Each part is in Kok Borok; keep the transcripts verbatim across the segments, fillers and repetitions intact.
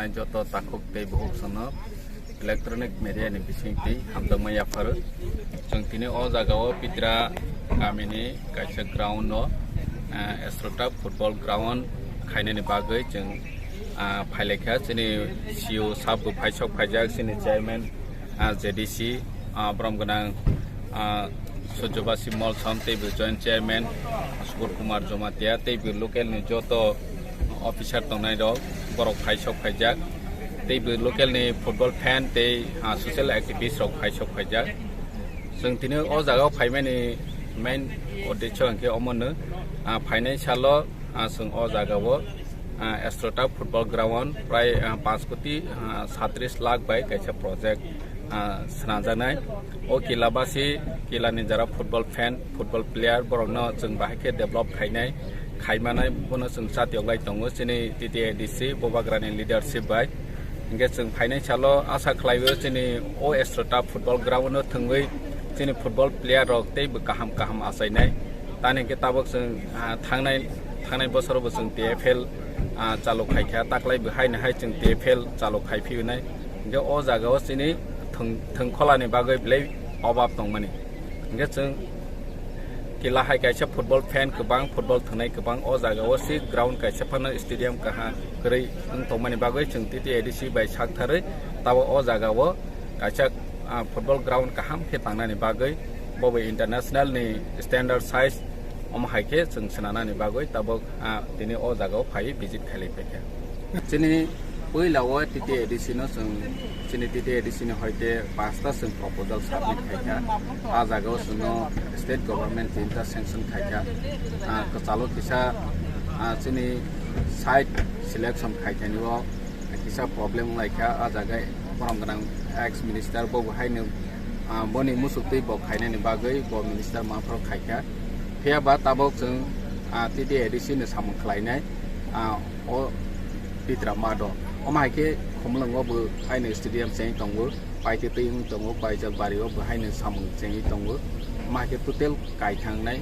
Joto takhuk tei bukhuk sono electronic media ni bising twi hamjakma yapharo. Chwng tini o jaga o Pitra kamini kaisa ground o, ah, Astroturf football ground khainani bagwi chwng, ah, phailaikha. Chini C E O sab bo phaisok phaijak, chini chairman, ah, J D C, ah, borom gwnang, ah, Surjobasi Molsom tei bo joint chairman Subur Kumar Jomatia tei bo local ni joto officer tongnai rok, borok phaisok phaijak, tei bo local ni football fan tei, ah, social activist rok phaisok phaijak. Chwng tini o jaga o phaimani main uddesho hwnkhe omono, ah, phainai salo, ah, chwng o jaga o, ah, Astroturf football ground prai, ah, panch koti, ah, satris lakh bai kaisa project, ah, swnamjaknai. O kila basi, kila ni jara football fan, football player, borokno chwng bahai khe develop khainai, khaimanai, bono chwng chatiyok lai tongo chini T T A D C Bubagrani leadership bai. Hingke chwng phainai salo asa khlaio chini o Astroturf football ground no thwngwi chini football player rok tei bo kaham kaham achainai. Tani hingke tabok chwng, ah, thangnai, thangnai bosoro bo chwng T F L, ah, chalu khaikha, taklai bo haino hai chwng T F L chalu khai phiyunai. Hingke o jaga o chini thwng, thwngkhola ni bagwi belai obab tongmani. Hingke chwng kila hai kaisa football fan kwbang, football thwngnai kwbang, o jaga o si ground kaisa phano stadium kaha kwrwi wng tongmani bagwi chwng T T A D C bai sak tharwi tabo o jaga o kaisa, ah, football ground kaham khe tangnani bagwi bo bai international ni standard size omo hai khe chwng swnanani bagwi tabok, ah, tini o jaga o phai visit khailai phaikha. Chini puila o T T A D C no chwng, chini T T A D C ni hoite pasta chwng proposal submit khaikha. A jaga o chwngno state government tinta sanction khaikha. Ah, kwchalo kisa, ah, chini site selection khaikhani o kisa problem wnglaikha. A jaga borom gwnang ex minister bo bo haino, ah, boni musuk twi bo khainani bagwi bo minister manphro khaikha. Phiya ba tabok chwng, ah, T T A D C ni samung khlainai, ah, o Pitra Mado. Omo hai khe Khumulwngo bo haino stadium cheng tongo, paitwi twi wng tongo, Baijalbari o bo haino samung chengwi tongo. Omo hai khe total kaithangnai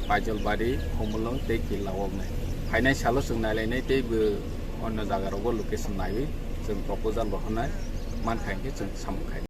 Baijalbari, Khumulwng tei Killa o wngnai. Phainai salo chwng nailainai tei bo onno jaga rogo location naiwi chwng proposal rohornai, mankha hinkhe chwng samung khai.